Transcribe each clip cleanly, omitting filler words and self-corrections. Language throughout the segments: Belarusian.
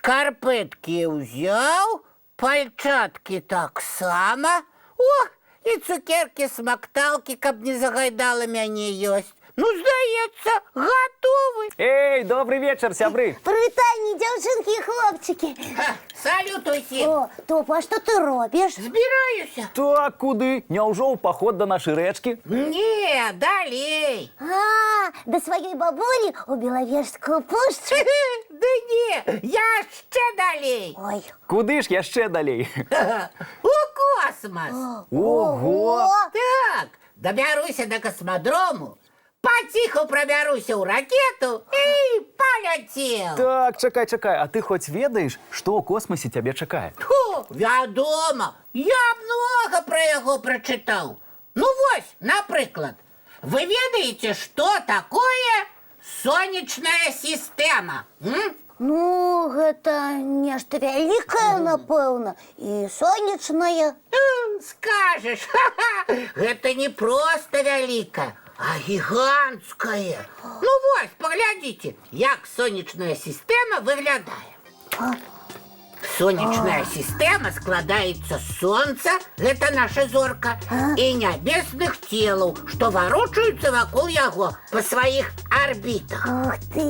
Шкарпэткі ўзяў, пальчаткі таксама. О, і цукеркі смакталкі, каб не загайдала мяне ёсць. Ну, здаецца, гатовы. Эй, добры вечар, сябры! Прывітанне, дзяўчынкі і хлопчыкі. Ха, салют усім. О, Топа, а што ты робіш? Збіраюся. Так, куды? Няўжо ў паход да нашай рэчкі? Не, далей. А, да сваёй бабулі ў Белавежскую пушчу. Ды не, яшчэ далей. Ой, Куды ж яшчэ далей? У космас. Ого! Так, дабяруся да касмадрому, паціху прабяруся ў ракету і паляцеў. Так, чакай, чакай, а ты хоць ведаеш, што ў космасе цябе чакае? Фу, вядома, я многа пра яго прачытаў. Ну вось, напрыклад, вы ведаеце, што такое сонечная сістэма? М? Ну, гэта нешта вялікае, напэўна, і сонечнае. Скажаш, ха-ха, гэта не проста вялікае, а гіганцкае. Ну вось, паглядзіце, як сонечная сістэма выглядае. Сонечная сістэма складаецца з сонца, гэта наша зорка, і нябесных целаў, што варочаюцца вакол яго па сваіх арбітах. Ух ты,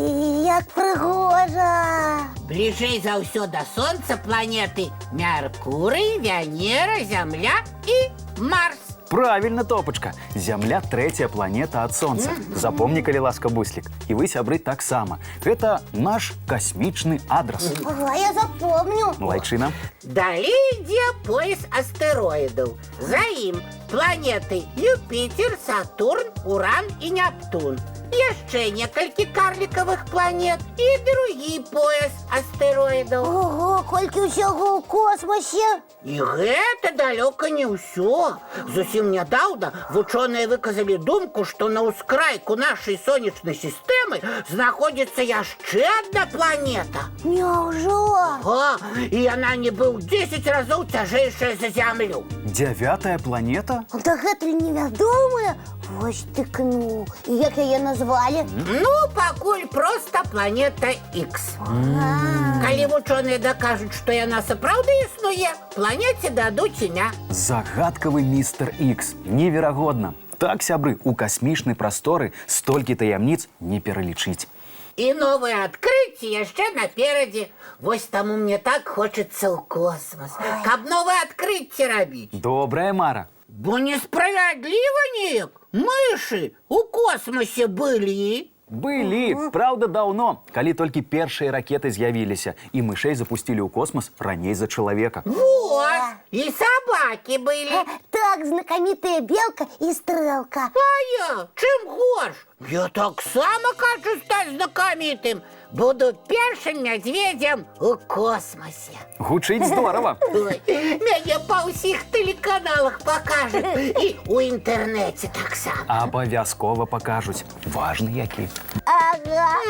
як прыгожа! Бліжэй за ўсё да сонца планеты Мяркурый, Вянера, Зямля і Марс. Правільна, Топачка. Зямля — трэцяя планета ад сонца. Запомні, калі ласка, Буслік. І вы, сябры, таксама. Гэта наш касмічны адрас. Ага, я запомню. Малайчына. Далей ідзе пояс астэроідаў. За ім планеты Юпітер, Сатурн, Уран і Нептун. Яшчэ некалькі карлікавых планет і другі пояс астэроідаў. Ого, колькі ўсяго ў космасе! І гэта далёка не ўсё. Зусім нядаўна вучоныя выказалі думку, што на ўскрайку нашай сонечнай сістэмы знаходзіцца яшчэ адна планета. Няўжо? Ага, і яна нібы ў 10 разоў цяжэйшая за Зямлю. Дзявятая планета? Дагэтуль невядомая? Вось дык ну. І як яе назвалі? Ну, пакуль проста планета Х. Калі вучоныя дакажуць, што яна сапраўды існуе, планеце дадуць імя. Загадкавы містэр Ікс. Неверагодна. Так, сябры, у касмічнай прасторы столькі таямніц не пералічыць. І новыя адкрыцці яшчэ наперадзе. Вось таму мне так хочацца ў космас, каб новыя адкрыцці рабіць. Добрая мара. Бо несправядліва неяк. Мышы у космасе былі. Былі, праўда, даўно, калі толькі першыя ракеты з'явіліся, і мышэй запусцілі ў космас раней за чалавека. Вот, і сабакі былі. Так, знакамітая Белка і Стрэлка. А я чым горш? Я таксама хачу стаць знакамітым. Буду першым мядзведзем у космасе. Гучыць здорава. Ой, мяне па ўсіх тэлеканалах пакажуць і ў інтэрнэце таксама. Абавязкова пакажуць. Важны які. Ага.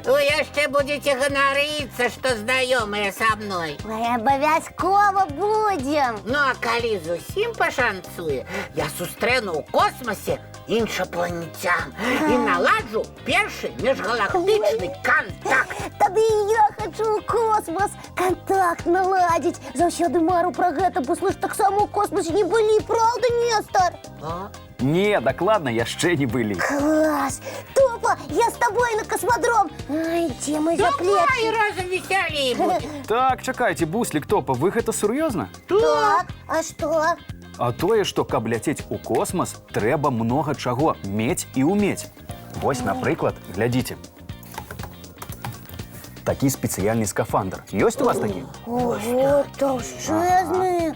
Вы яшчэ будзеце ганарыцца, што знаёмыя са мной. Ой, абавязкова будзем. Ну а калі зусім пашанцуе, я сустрэну ў космасе іншапланетян і наладжу першы міжгалактычны кантакт. Тады і я хачу ў космас кантакт наладзіць. Заўсёды мару пра гэта, бо ж таксама ў космасе не былі, праўда, Нестар? А? Не, дакладна, яшчэ не былі. Клас! Топа, я з табой на касмадром. Ай, дзе мой Давай заплечнік? разам весялей будзе. Так, чакайце, Буслік, Топа, вы гэта сур'ёзна? Так, а што? А тое, што каб ляцець у космас, трэба многа чаго мець і умець. Вось, напрыклад, глядзіце. Такі спецыяльны скафандр. Ёсць у вас такі? Ого, таўшчэзны.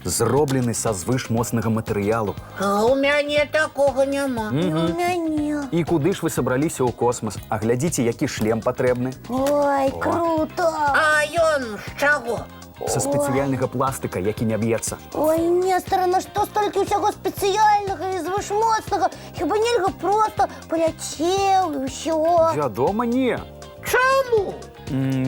Зроблены са звышмоцнага матэрыялу. А у мяне такога няма. І у мяне. І куды ж вы сабраліся ў космас? А глядзіце, які шлем патрэбны. Ой, круто. А ён з чаго? Са спецыяльнага пластыка, які не б'ецца. Ой, Нестар, на што столькі ўсяго спецыяльнага і звышмоцнага? Хіба нельга проста паляцеў і ўсё? Вядома, не. Чаму?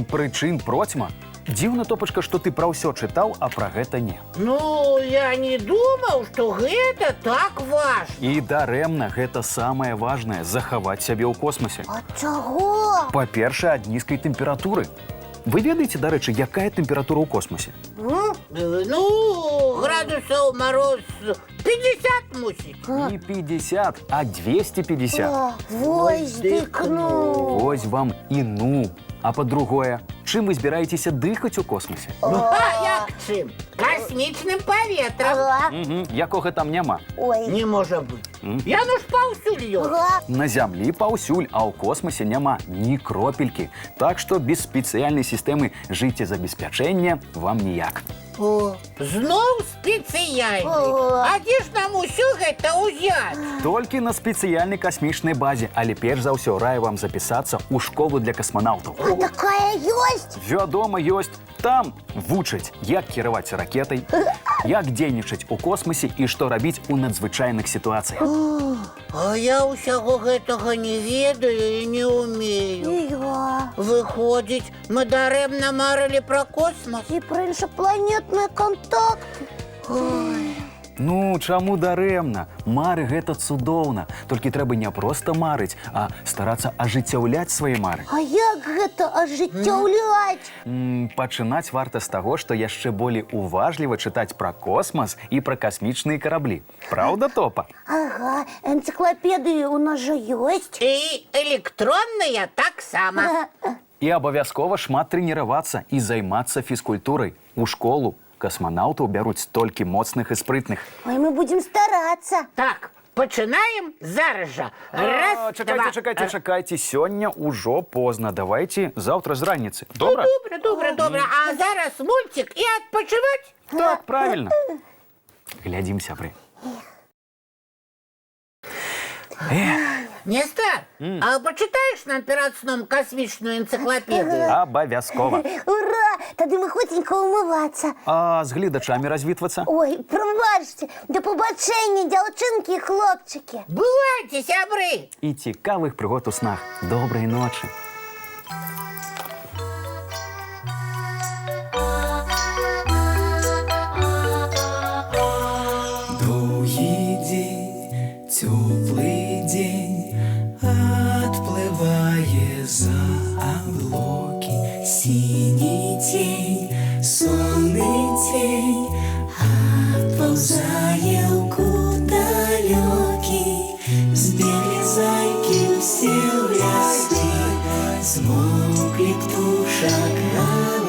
Прычын процьма. Дзіўна, Топачка, што ты пра ўсё чытаў, а пра гэта не. Ну, я не думаў, што гэта так важна. І дарэмна, гэта самае важнае — захаваць сябе ў космасе. А чаго? Па-першае, ад нізкай тэмпературы. Вы ведаеце, дарэчы, якая тэмпература ў космасе? М? Ну, градусаў мароз 50 мусіць. Не 50, а 250. О, вось дык ну. Вось вам і ну. А па-другое, чым вы збіраецеся дыхаць у космасе? Ну, а як чым? Касмічным паветрам. Ага. Угу, якога там няма. Ой. Не можа быць. М? Яно ж паўсюль ёсць. Ага. На зямлі паўсюль, а ў космасе няма ні кропелькі. Так што без спецыяльнай сістэмы жыццезабеспячэння вам ніяк. О, зноў спецыяльны. О. А дзе ж нам усё гэта ўзяць? Толькі на спецыяльнай касмічнай базе, але перш за ўсё раю вам запісацца ў школу для касманаўтаў. А такая ёсць? Вядома, ёсць. Там вучаць, як кіраваць ракетай, як дзейнічаць у космасе і што рабіць у надзвычайных сітуацыях. А я ўсяго гэтага не ведаю і не ўмею. І я. Выходзіць, мы дарэмна марылі пра космас. І пра іншапланетныя кантакты. Ой. Ну, чаму дарэмна? Мары — гэта цудоўна. Толькі трэба не проста марыць, а старацца ажыццяўляць свае мары. А як гэта ажыццяўляць? Пачынаць варта з таго, што яшчэ болей уважліва чытаць пра космас і пра касмічныя караблі. Праўда, Топа? Ага, энцыклапедыі у нас жа ёсць. І электронныя таксама. І абавязкова шмат трэніравацца і займацца фізкультурай. У школу касманаўтаў бяруць толькі моцных і спрытных. Ой, мы будзем старацца. Так, пачынаем зараз жа. Раз, А, чакайце, два. чакайце, чакайце, сёння ўжо позна. Давайте заўтра з раніцы. Добра? Ну, добра, добра, добра. А зараз мульцік і адпачываць. Так, правильно. Глядзім, сябры. Нестар, а пачытаеш нам перад сном касмічную энцыклапедыю? Абавязкова. Ура! Тады мы хуценька умывацца. А з гледачамі развітвацца? Ой, прабачце, да пабачэння, дзяўчынкі і хлопчыкі. Бывайце, сябры! І цікавых прыгод у снах. Добрай ночы. Доўгі дзень, цёплы дзень адплывае за аблокі. Сіні цень, сонны цень адпаўзае ў кут далёкі. Збеглі зайкі ўсе ў лясы, змоўклі птушак галасы.